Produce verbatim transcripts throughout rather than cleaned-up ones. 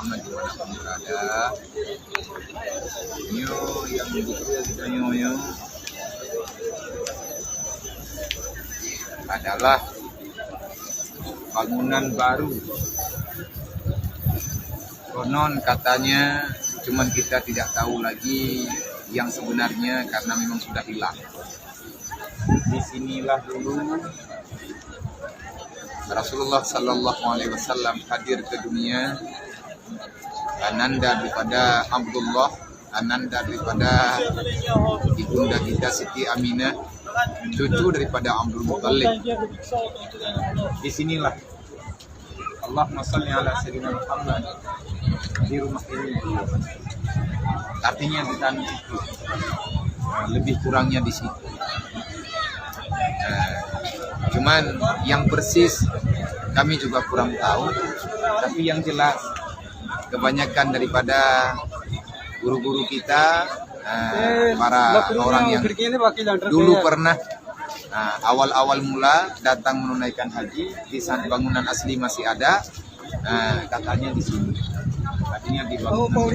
Di mana pun berada, nyoe nyang dikira kita nyoe, nyoe adalah bangunan baru. Konon katanya, cuman kita tidak tahu lagi yang sebenarnya karena memang sudah hilang. Di sinilah dulu Rasulullah sallallahu alaihi wasallam hadir ke dunia. Ananda daripada Abdullah, ananda daripada ibunda kita Siti Aminah, cucu daripada Abdul Muttalib. Di sinilah Allahumma salli ala Sayyidina Muhammad di rumah ini. Artinya di sana itu. Nah, lebih kurangnya di situ. Nah, cuman yang persis kami juga kurang tahu, tapi yang jelas kebanyakan daripada guru-guru kita, eh, para orang yang dulu pernah, eh, awal-awal mula datang menunaikan haji di saat bangunan asli masih ada, eh, katanya di sini. Artinya di bangunan.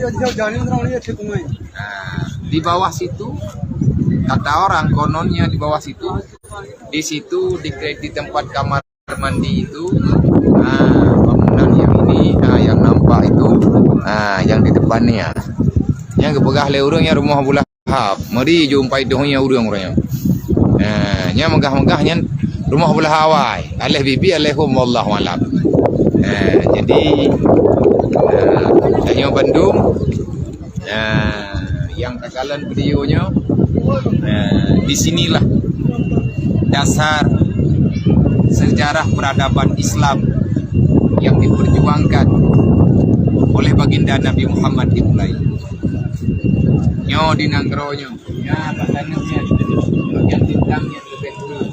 Nah, di bawah situ, kata orang, kononnya di bawah situ, di situ di, di tempat kamar mandi itu, ah, bangunan yang ini, ah, yang nampak itu, ah, yang di depan ni, ah. Nyang geupeugah lé ureueng nyan rumoh Abu Lahab. Mari jumpai doh nyan ureueng-ureueng nyan. Ah, nyang megah-megah nyan rumoh Abu Lahab awai. Aléh bibi, aléh hom, wallahu alam. Ah, jadi, ah, tanyoe bandum Nah, nyang takalon video nyoe, nah, di sinilah dasar sejarah peradaban Islam yang diperjuangkan oleh Baginda Nabi Muhammad dimulai. Nyoe di nanggroe nyoe, ya, pasangan nyoe, yang bintang yang lebih dulu.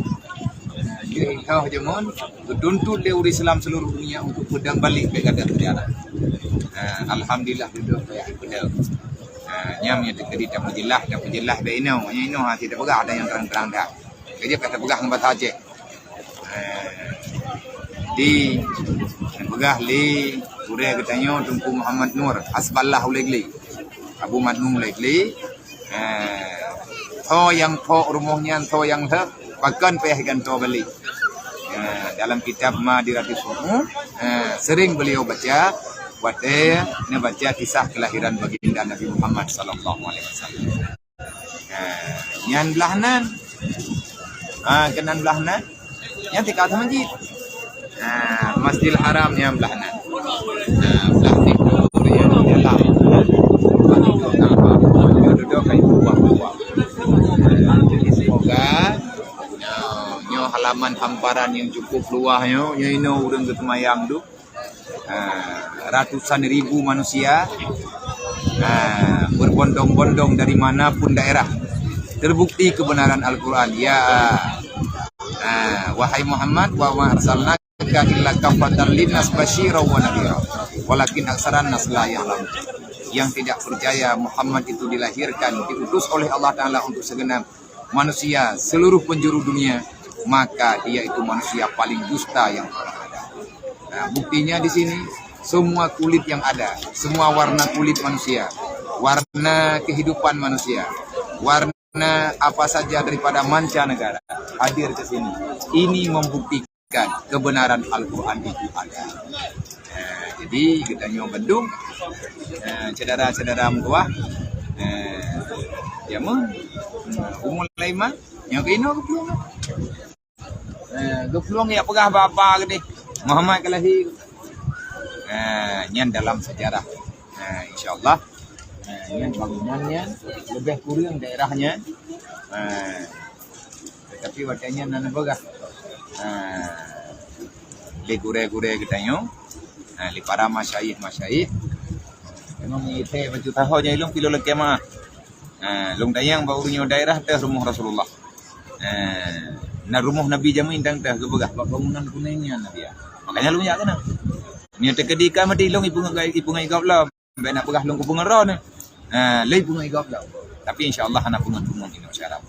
Nah, di Indonesia jameun, geutuntut lé ureueng Islam seluruh dunia untuk peudong balik keuadaan sejarah. Nah, alhamdulillah, dudoe payah peudong. Nah, nyan nyang teukeudi tapeujeulaih, tapeujeulaih bak inoe. Nyan inoe hana tapeugah, ada nyang trang-trang dah. Keujeuet ka tapeugah ngon bahasa Aceh. Nah, di, tapeugah lé gurée geutanyoe Teungku Muhammad Nur, Hasballah Ulegli. Abu Madnun Ulegli. Eh, tho nyang phok rumoh nyan, tho nyang lheueh, pakon payah gantoe balik. Eh, dalam kitab Madiratus Su'ud, eh, sering beliau baca, watée neubaca kisah kelahiran Baginda Nabi Muhammad sallallahu alaihi wasallam. Eh, nyan blah nan. Ah, keunan blah nan. Nyang tika atas masjid. Nah, Masjidil Haram nyang blah nan. Nah, blah timur nyang di dalam. Duduk-duduk kayu buah-buah. Jadi semoga, nyoe, nyoe halaman hamparan nyang cukup luwah nyoe, nyoe inoe ureueng geuseumayang duek. Ah, ratusan ribu manusia, ah, berbondong-bondong dari mana pun daerah. Terbukti kebenaran Al-Quran. Ya, ah, wahai Muhammad, wa ma arsalnaka illa kaffatan linnas basyiran wa nadhira. Walakin aktsaran nas la ya'lamun. Yang tidak percaya Muhammad itu dilahirkan, diutus oleh Allah Taala untuk segenap manusia seluruh penjuru dunia, maka dia itu manusia paling dusta yang pernah ada. Nah, buktinya di sini, semua kulit yang ada, semua warna kulit manusia, warna kehidupan manusia, warna apa saja daripada mancanegara hadir ke sini. Ini membuktikan kebenaran Al-Quran itu ada. Eh, jadi, geutanyoe bandum, eh, syedara-syedara meutuwah, eh, jameun, eh, umur lima, nyang keunoe geuplueng. Eh, geuplueng jak peugah bak apa geude, Muhammad ka lahé. Eh, nyan dalam sejarah. Eh, insya Allah, eh, nyan bangunan nyan, leubeh kureueng daerah nyan. Eh, Tapi watée nyan na neupeugah, ah, lé gurée-gurée geutanyoe, ah, lé para masyayikh-masyayikh. Memang ite baju taho nyang ilong kilo leuke ma. Ah, lôn tanyong bak ureueng nyoe daerah teuh rumoh Rasulullah. Ah, na rumoh Nabi jameun tang teuh geupeugah bak bangunan kunéng nyan Nabi. Makanya lôn jak keunan. Nyoe teukeudi ka meuti ilong ipeungeut, ipeungeut gob lom. Bèk na peugah lôn kupeungeut droeneuh. Ha, lé peungeut gob lom. Tapi insya Allah hana peungeut-peungeut inoe syarab.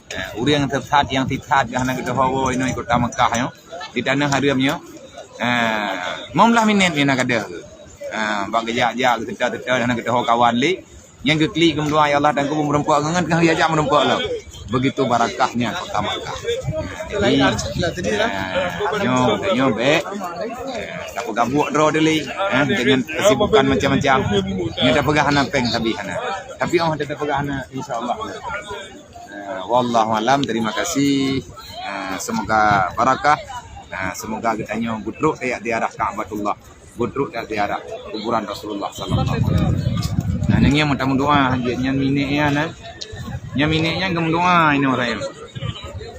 Ha, ureueng teuthat nyang teuthat gah na geudoho woe inoe kota Mekah nyoe, di taneuh hareuem nyoe. Ha, limong blah minét meunan ka deuh. Ha, bak geujak-jak, geuteuta-teuta, hana geuteuho kawan lé. Nyang geuklik geumeudoa, "Ya Allah, dan kubu meureumpok ngon, ngon tengah geujak meureumpok lom." Begitu barakahnya kota Makkah. Jadi, eh, nyoe, nyoe bèk, eh, tapeugabuek droe dulu, eh, dengan kesibukan macam-macam. Nyoe tapeugah hana péng sabe hana. Tapi oh, tapeugah hana, insya Allah. Eh, wallahu alam, terima kasih. Eh, semoga barakah. Eh, semoga geutanyoe beutrok di, di arah Ka'batullah. Beutrok di arah kuburan Rasulullah sallallahu alaihi wasallam. Nah, nyan meutameudoa hanjeuet nyan minék nyan, nah. Nyan minék nyan geumeudoa inoe raya.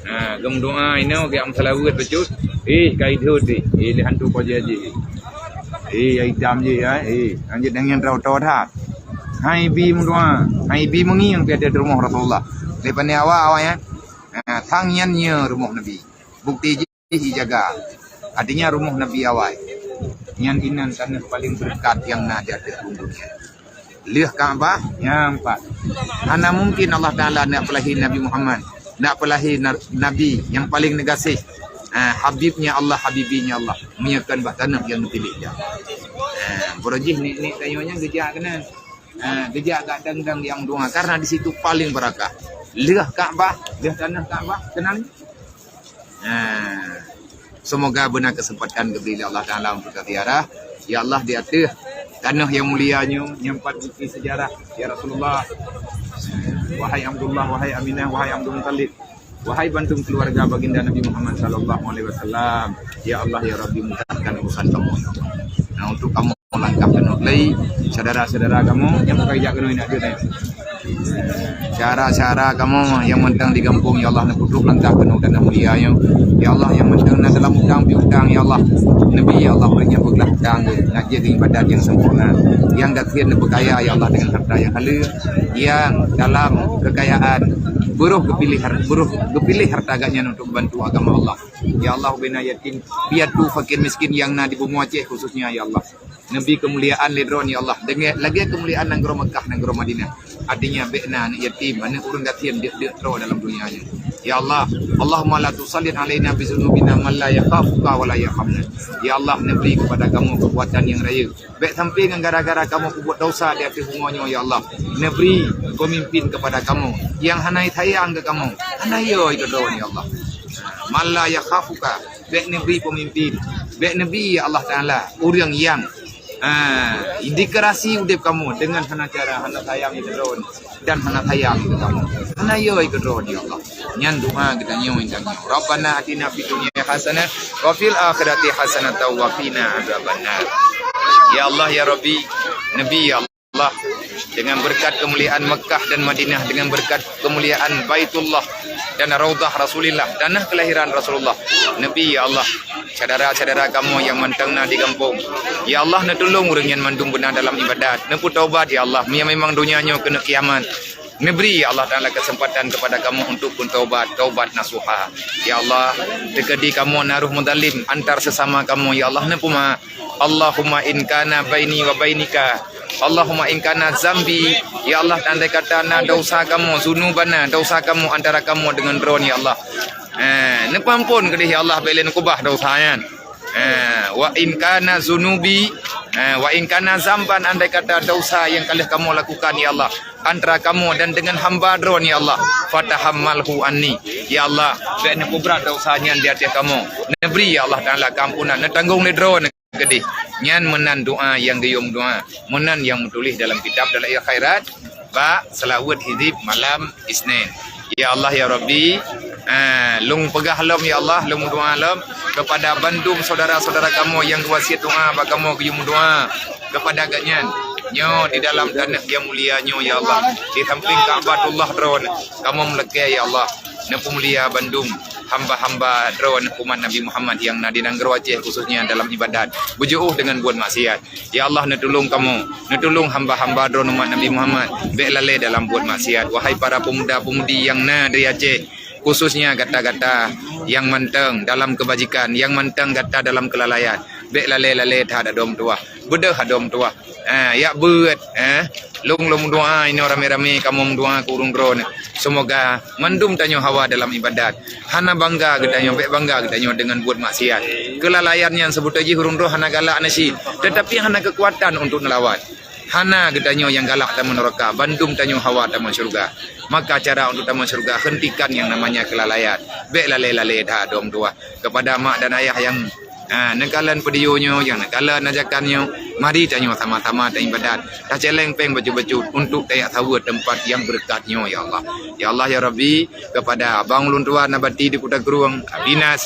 Nah, geumeudoa inoe geujak meuseulaweuet bacut. Eh, ka idhôt deh. Eh, lé hantu ko jih. Eh, ya itam jih ya. Eh, hanjeuet nyan rau to that. Hai bi meudoa, hai bi meungieng pi ateueh rumoh Rasulullah. Lé pane awak-awak nyan. Ha, thang nyan nyoe rumoh Nabi. Bukti jih ijaga. Artinya rumoh Nabi awai. Nyan inan tanoh paling beureukat nyang na di ateueh bumi dunia. Lheueh Ka'bah nyang pat. Hana mungkin Allah Taala nak peulahi Nabi Muhammad, nak peulahi na-, Nabi nyang paling neugaséh. Ah, habibnya Allah, habibinya Allah. Meunyoe kon bak tanoh nyang geupiléh nyan. Ah, beureukat jih nek-nek tanyoe nyan geujak keunan. Ha, geujak gak dang-dang nyang doa, karena di situ paling barakah. Lheueh Ka'bah, lheueh tanoh Ka'bah, keunan. Ha, semoga beuna kesempatan geubri lé Allah Taala untuk ziarah. Ya Allah, di ateueh tanoh nyang mulia nyoe, nyang pat bukti sejarah, ya Rasulullah. Wahai Abdullah, wahai Aminah, wahai Abdul Muttalib. Wahai bantueng keuluwarga baginda Nabi Muhammad sallallahu alaihi wasallam, ya Allah, ya Rabbi, mudahkan urusan kamoe, ya Allah. Nah, untuk kamoe langkah keunoe lé, syedara-syedara kamoe nyang bukai jak keunoe nak jeuet. Syedara-syedara kamoe nyang mantong di gampông, ya Allah, neupeutrok langkah keunoe dan mulia nyoe. Ya Allah, nyang mantong na dalam utang piutang, ya Allah. Nabi, ya Allah, bri nyan peuglah utang nak jeuet ibadat nyang sempurna. Nyang gasien neupeukaya, ya Allah, dengan harta nyang haleue. Nyang dalam keukayaan, beurôh geupiléh har-, beurôh geupiléh harta geuhnyan untuk bantu agama Allah. Ya Allah, ubena yatim piatu, fakir miskin nyang na di bumoe Aceh khususnya, ya Allah. Neubri keumuliaan lé Droe, ya Allah. Deungon lagée keumuliaan nanggroe Meukah, nanggroe Madinah. Artinya, bék na aneuk yatim, aneuk ureuëng gasien deuk-deuk droe dalam dunia nyoe. Ya Allah, Allahumma la tusallit alaina bi dzunubina man la yakhafuka wa la yarhamna. Ya Allah, neubri kepada kamoe keukuatan nyang rayeuk. Bék sampai ngon gara-gara kamoe peubuet desya di ateueh bumoe nyoe, ya Allah. Neubri peumimpin keupada kamoe nyang hana sayang keu kamoe, hana yo keu droe, ya Allah. Man la yakhafuka, bék neubri peumimpin, bék neubri, ya Allah Taala, ureuëng nyang, ah, dikeurasi udeb kamoe deungon hana cara, hana sayang keu droe dan hana sayang keu kamoe. Hana yo keu droe, ya Allah. Nyan doa geutanyoe, geutanyoe. Rabbana atina fid dunya hasanah wa fil akhirati hasanatan wa qina adzabannar. Ya Allah, ya Rabbi, Nabi, ya Allah, dengan berkat kemuliaan Mekah dan Madinah, dengan berkat kemuliaan Baitullah dan Raudhah Rasulillah, tanah kelahiran Rasulullah, Nabi, ya Allah, syedara-syedara kamoe nyang mantong na di gampông, ya Allah, neutulông ureuëng nyan mandum beuna dalam ibadat, neupeutobat, ya Allah, meunyo memang donya nyoe keuneuk kiamat, neubri, ya Allah Taala, kesempatan kepada kamoe untuk peutobat, taubat nasuha. Ya Allah, teukeudi kamoe na roh meuzalim antar sesama kamoe, ya Allah, neupeuma. Allahumma in kana baini wa bainika, Allahumma in kana zambi, ya Allah, andai kata na desya kamoe, zunubana, desya kamoe antara kamoe deungon Droe, ya Allah. Eh, neupeuampon keudeh, ya Allah, bék lé neukeubah desya nyan. Eh, wa in kana zunubi, eh, wa in kana zamban, andai kata desya nyang ka lheueh kamoe lakukan, ya Allah, antara kamoe dan deungon hamba Droe, ya Allah, fatahammalhu anni. Ya Allah, bék neupeubrat desya nyan di ateueh kamoe. Neubri, ya Allah Taala, keuampunan, neutanggong lé Droe keudeh. Nyan meunan doa nyang geuyue meudoa, meunan nyang meutuléh dalam kitab Dalail Khairat, bak seulaweuet hizib malam Isnin. Ya Allah, ya Rabbi, ah, lôn peugah lom, ya Allah, lôn meudoa lom keupada bandum syedara-syedara kamoe nyang geuwasiet doa bak kamoe geuyue meudoa keupada gobnyan. Nyoe di dalam taneuh nyang mulia nyoe, ya Allah, di sampéng Ka'batullah Droe, kamoe meulakée, ya Allah, neupeumulia bandum hamba-hamba Droe umat Nabi Muhammad nyang na di nanggroe Aceh, khususnya dalam ibadat, beujiôh deungon buet maksiat. Ya Allah, neutulông kamoe, neutulông hamba-hamba Droe umat Nabi Muhammad, bék lalée dalam buet maksiat. Wahai para peumuda-peumudi nyang na di Aceh, khususnya gata-gata nyang mantong dalam keubajikan, nyang mantong gata dalam keulalaian, bék lalée-lalée that adoe meutuwah. beudôh adoe meutuwah. Ha, yak beuet, ha. Lôn, lôn meudoa inoe ramé-ramé kamoe meudoa keu ureuëng droeneuh. Semoga mandum tanyoe hawa dalam ibadat. Hana bangga geutanyoe, bék bangga geutanyoe deungon buet maksiat. Keulalaian nyan seubeutôi jih ureuëng droe hana galak na cit, teutapi hana keukuatan untuk neulawan. Hana geutanyoe nyang galak tamong neuraka, bandum tanyoe hawa tamong syeuruga. Maka cara untuk tamong syeuruga, hentikan yang namanya keulalaian. Bék lalé-lalé that adoe meutuwah. Kepada mak dan ayah yang, ah, neukalon video nyoe, yang neukalon ajakan nyoe, mari tanyoe sama-sama taibadat. Tacéleng péng bacut-bacut untuk tayak saweue teumpat yang beureukat nyoe, ya Allah. Ya Allah, ya Rabbi, kepada abang ulôn tuan Nabati di Kuta Krueng, Abinas,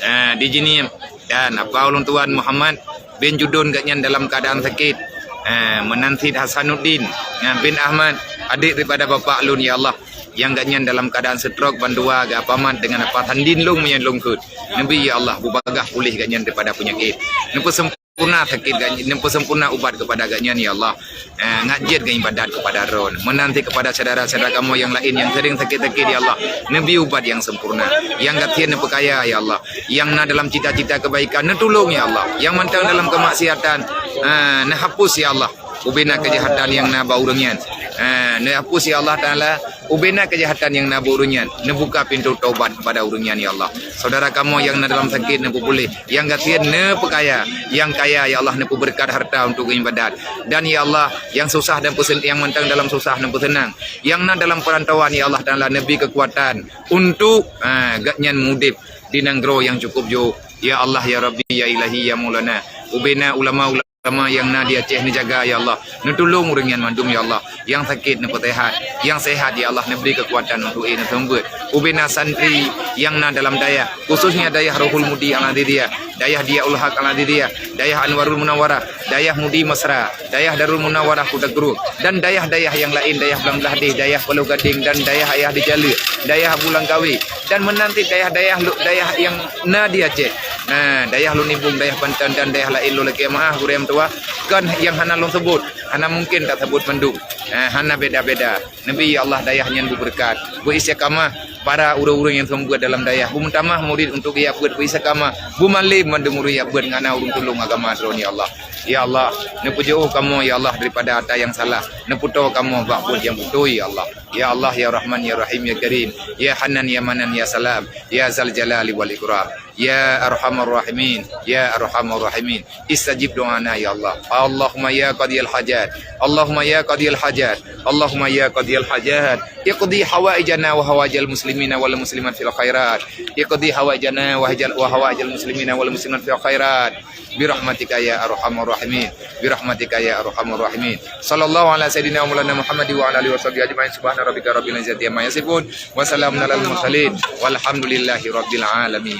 ah, di Jeunieb, dan apa ulôn tuan Muhammad bin Judon, gobnyan dalam keadaan sakit. Ah, meunan cit Hasanuddin, ah, bin Ahmad, adék daripada bapak lôn, ya Allah, nyang gobnyan dalam keadaan stroke, bandua geupamat deungon apa sandin lôn meunyan lôn kheun. Neubi, ya Allah, beubagaih puléh gobnyan daripada peunyakét. Neupeusempurna sakét gobnyan, neupeusempurna ubat kepada gobnyan, ya Allah. Eh, ngat jeuet geuibadat kepada Droeneuh. Meunan cit kepada syedara-syedara kamoe nyang laén nyang sering sakét-sakét, ya Allah, neubi ubat nyang sempurna. Nyang gasien neupeukaya, ya Allah. Nyang na dalam cita-cita kebaikan, neutulông, ya Allah. Nyang mantong dalam kemaksiatan, eh, neuhapus, ya Allah, ubena kejahatan nyang na bak ureuëng nyan. Eh, neuhapus, ya Allah Taala, ubena kejahatan nyang na bak ureuëng nyan. Neubuka pintoe taubat kepada ureuëng nyan, ya Allah. Syedara kamoe nyang na dalam sakét, neupeupuléh. Nyang gasien neupeukaya, nyang kaya, ya Allah, neupeubeureukat harta untuk ibadat. Dan, ya Allah, nyang susah dan peusen-, nyang mantong dalam susah dan peuseunang, nyang na dalam peurantauan, ya Allah Taala, neubi keukuatan untuk, ha, gobnyan mudeb di nanggroe nyang cukup jôh. Ya Allah, ya Rabbi, ya Ilahi, ya Maulana, ubena ulama-ulama nyang na di Aceh neujaga, ya Allah. Neutulông ureuëng nyan mandum, ya Allah. Nyang sakét neupeusehat, nyang sehat, ya Allah, neubri keukuatan untuk ie neuseumeubeuet. Ubena santri nyang na dalam dayah, khususnya dayah Ruhul Mudi Al-Aziziyah, dayah Diyaul Haq Al-Aziziyah, dayah Anwarul Munawarah, dayah Mudi Mesra, dayah Darul Munawarah Kuta Krueng, dan dayah-dayah nyang laén, dayah Blang Blahdeh, dayah Paloh Gadeng, dan dayah Ayah di Jaleuk, dayah Abu Langkawi, dan meunan cit dayah-dayah lu-, dayah nyang na di Aceh. Nah, dayah Lunibong, dayah Panton, dan dayah laén lôn lakée meu'ah, gurée meutuwah, kon nyang hana lôn seubut, hana mungken taseubut mandum. Nah, hana beda-beda. Neubi, ya Allah, dayah nyan beubeureukat, beuistiqamah para ureuëng-ureuëng nyang seumeubeuet dalam dayah, beumeutamah murit untuk geujak beuet, beuistiqamah, beumalém mandum ureuëng jak beuet ngon na ureuëng tulông agama Droeneuh, ya Allah. Ya Allah, neupeujeuôh kamoe, ya Allah, daripada ata nyang salah, neupeutoe kamoe bak buet nyang beutôi, ya Allah. Ya Allah, ya Rahman, ya Rahim, ya Karim, ya Hanan, ya Manan, ya Salam, ya Zal Jalali wal Ikram, ya Arhamar Rahimin, ya Arhamar Rahimin. Istajib du'ana, ya Allah. Allahumma ya qadiyal hajat, Allahumma ya qadiyal hajat, Allahumma ya qadiyal hajat, iqdi hawaijana wa hawaijal muslimina wal muslimat fil khairat. Iqdi hawaijana wa hajal-, wa hawaijal muslimina wal muslimat fil khairat. Birahmatika ya arhamar rahimin. Birahmatika ya arhamar rahimin. Sallallahu ala sayyidina wa maulana Muhammad wa ala alihi wa sahbihi ajma'in. Subhana rabbika rabbil izzati amma yasifun. Wa salamun alal mursalin. Walhamdulillahi rabbil alamin.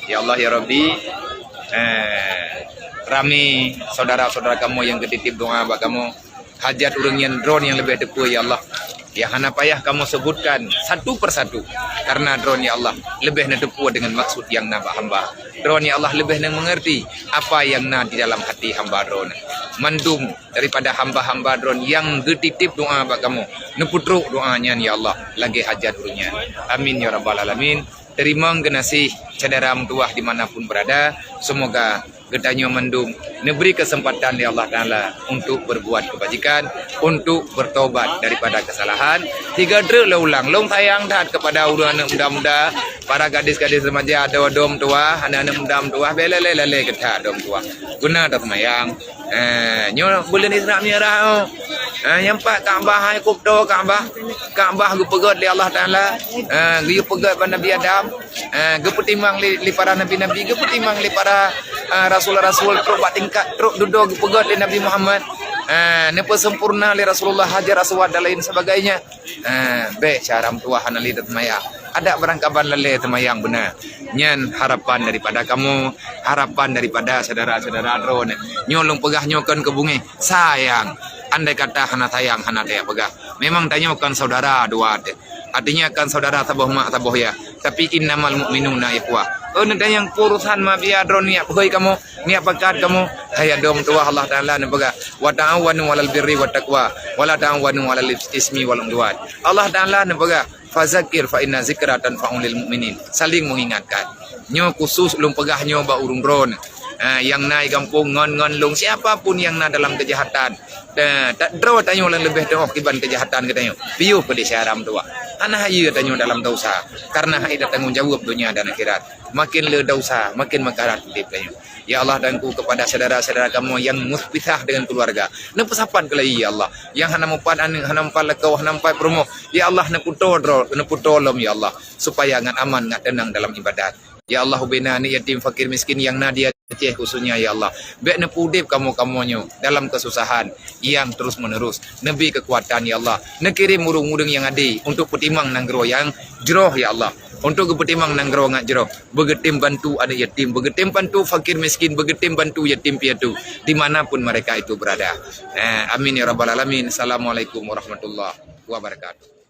Ya Allah, ya Rabbi, eh, ramé saudara-saudara kamoe nyang geutitip doa bak kamoe. Hajat ureuëng nyan Droeneuh nyang leubeh teupeue, ya Allah. Nyang hana payah kamoe seubutkan satu persatu, karena Droeneuh, ya Allah, leubeh neuteupeue deungon maksud nyang na bak hamba. Droeneuh, ya Allah, leubeh neumeungeurti apa nyang na di dalam hati hamba Droeneuh. Mandum daripada hamba-hamba Droeneuh nyang geutitip doa bak kamoe, neupeutrok doa nyan, ya Allah, lagée hajat ureuëng nyan. Amin ya rabbal alamin. Teurimong geunaséh syedara meutuwah di mana pun beurada, seumoga geutanyoe mandum neubri keuseumpatan lé Allah Taala untuk beurbuat keubajikan, untuk beurtobat daripada keusalahan. Sigoe treuk lôn ulang, lôn sayang that keupada ureuëng aneuëk muda-muda, para gadis-gadis remaja, adoe-adoe meutuwah, aneuëk-aneuëk muda meutuwah, bék lalée-lalée geutanyoe adoe meutuwah. Guna that seumayang. Eh, nyoe buleuen Isra Mi'raj, oh. Eh, nyang pat Ka'bah, hai kupto Ka'bah. Ka'bah geupeugét lé Allah Taala, eh, geuyue peugét bak Nabi Adam, eh, geupeutimang lé, lé para nabi-nabi, geupeutimang lé para, eh, rasul-rasul, trok bak tingkat, trok dudoe geupeugét lé Nabi Muhammad, eh, neupeusempurna lé Rasulullah Hajar Aswad dan lain sebagainya. Eh, bék cara meutuwah hana lé that seumayang. Adak barangkaban lalée seumayang beuna. Nyan harapan daripada kamoe, harapan daripada syedara-syedara droeneuh. Nyoe lôn peugah nyoe kon keu beungéh. Sayang. Andai kata hana sayang, hana teupeugah. Memang tanyoe kon saudara dua teuh. Artinya kon saudara saboh mak saboh yah. Tapi innamal mu'minuna ikhwah. Oh, neuh nyang urusan mafia droeneuh nyak peuhôi kamoe, nyak pakat kamoe. Hai adoe meutuwah, Allah Taala neupeugah, "Wa ta'awanu 'alal birri wat taqwa, wa la ta'awanu 'alal ismi wal 'udwan." Allah Taala neupeugah, "Fazakir fa inna zikra tanfa'ul mu'minin." Saling mengingatkan. Nyoe khusus lôn peugah nyoe bak ureuëng droeneuh. Ha, nyang na di gampông ngon, ngon lôn, siapa pun nyang na dalam keujahatan, eh, ta-, droe tanyoe nyang leubeh teuh kiban keujahatan geutanyoe. Piôh keu di syedara meutuwah. Hana hayeue tanyoe dalam dosa, karena hai tatanggong jaweueb donya dan akhirat. Makin le dosa, makin meukarat udeb tanyoe. Ya Allah, dan ku kepada saudara-saudara kamoe nyang meupisah dengan keluarga. Neupeusapat keulayi, ya Allah. Nyang hana mupat aneuk, hana mupat lakoe, hana mupat peurumoh. Ya Allah, neupeutoe droe, neupeutoe lom, ya Allah, supaya ngat aman, ngat teunang dalam ibadat. Ya Allah, ubena aneuk yatim, fakir miskin nyang na di Aceh khususnya, ya Allah. Bèk neupeuudeb kamoe-kamoe nyoe dalam keususahan nyang terus-menerus. Neubri keukuatan, ya Allah. Neukirém ureueng-ureueng nyang ade untuk peutimang nanggroe nyang jroh, ya Allah. Untuk geupeutimang nanggroe ngat jroh. Beugeutém bantu aneuk yatim, beugeutém bantu fakir miskin, beugeutém bantu yatim piatu di mana pun mereka itu berada. Eh, amin ya rabbal alamin. Assalamualaikum warahmatullahi wabarakatuh.